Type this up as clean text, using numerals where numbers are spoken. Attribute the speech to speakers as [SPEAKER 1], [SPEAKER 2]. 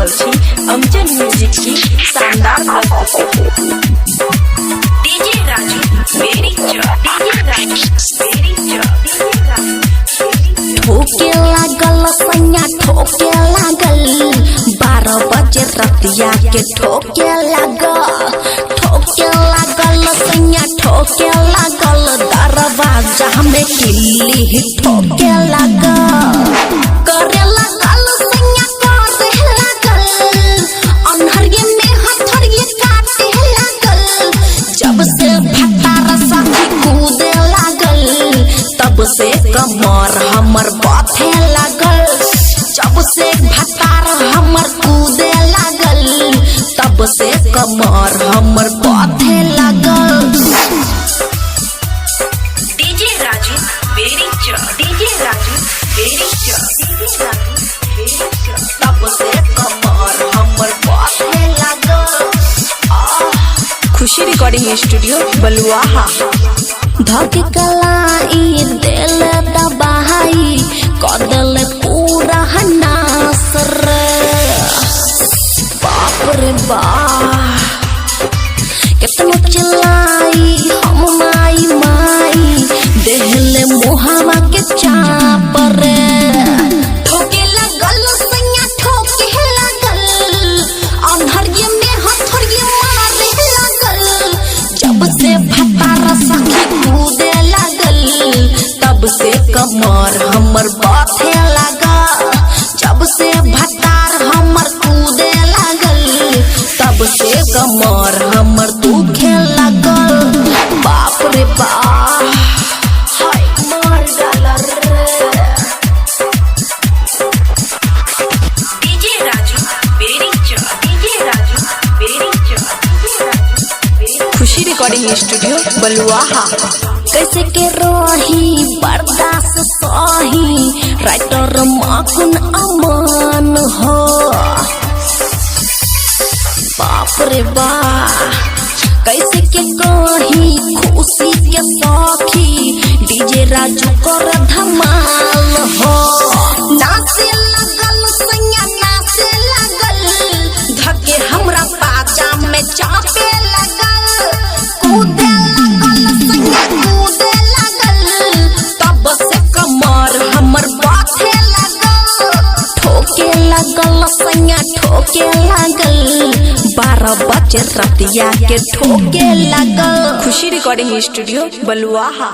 [SPEAKER 1] रहल छी अमजन म्यूजिक की शानदार प्रस्तुति। डीजे राजू मेरी डीजे राजू मेरी डीजे राजू।
[SPEAKER 2] ठोके लागल सैया, ठोके लागल 12 बजे रतिया के, ठोके लागल, ठोके लागल सैया, ठोके लागल दरवाजा में किल्ली ठोके लागल। करे लागल सैया, करे लागल, अन्हरिये में हथरिये काटे लागल। जब से भतार सखी कूदे लागल, तब से कमर हमर बथे लागल। जब से भतार हमर कूदे लागल, तब से कमर हमर बथे लागल।
[SPEAKER 1] डीजे राजू मेरी डीजे राजू मेरी डीजे राजू मेरी।
[SPEAKER 2] तब से कमर हमर बथे लागल।
[SPEAKER 1] खुशी रिकॉर्डिंग स्टूडियो बलुआहा।
[SPEAKER 2] धक कलाई दिल दबाई, कदल पूरा नास रे। बाप रे बाप, कितनो चिल्लाई हम माई माई, देहले मुहावा के चाप रे। ठोके लगल सैया, ठोके लगल, अन्हरिये में हथरिये मारे लगल। जब से भतार सखी कूदे लागल, तब से कमर हमर बथे लागल। जब से भतार हमर कूदे लागल, तब से कमर हमर दुखे लागल। बाप रे बाप, हाय मार डाला रे।
[SPEAKER 1] डीजे राजू मेरी डीजे राजू मेरी डीजे राजू मेरी। खुशी रिकॉर्डिंग स्टूडियो बलुआहा।
[SPEAKER 2] कैसे के रही बर्दाश्त सही, राइटर माखुन अमान हो। बाप रे बाप, कैसे के कही खुशी के सखी, डीजे राजू कर धमाल हो। नाचे लगल सैया, नाचे लगल, धके हमरा पाचा में चापे लगल। कूदे लगल सैया, कूदे लगल, तब से कमर हमर बाथे लगल। ठोके लगल सैया, ठोके लागल, 12 बजे रतिया के ठोके लागल।
[SPEAKER 1] खुशी रिकॉर्डिंग स्टूडियो बलुआहा।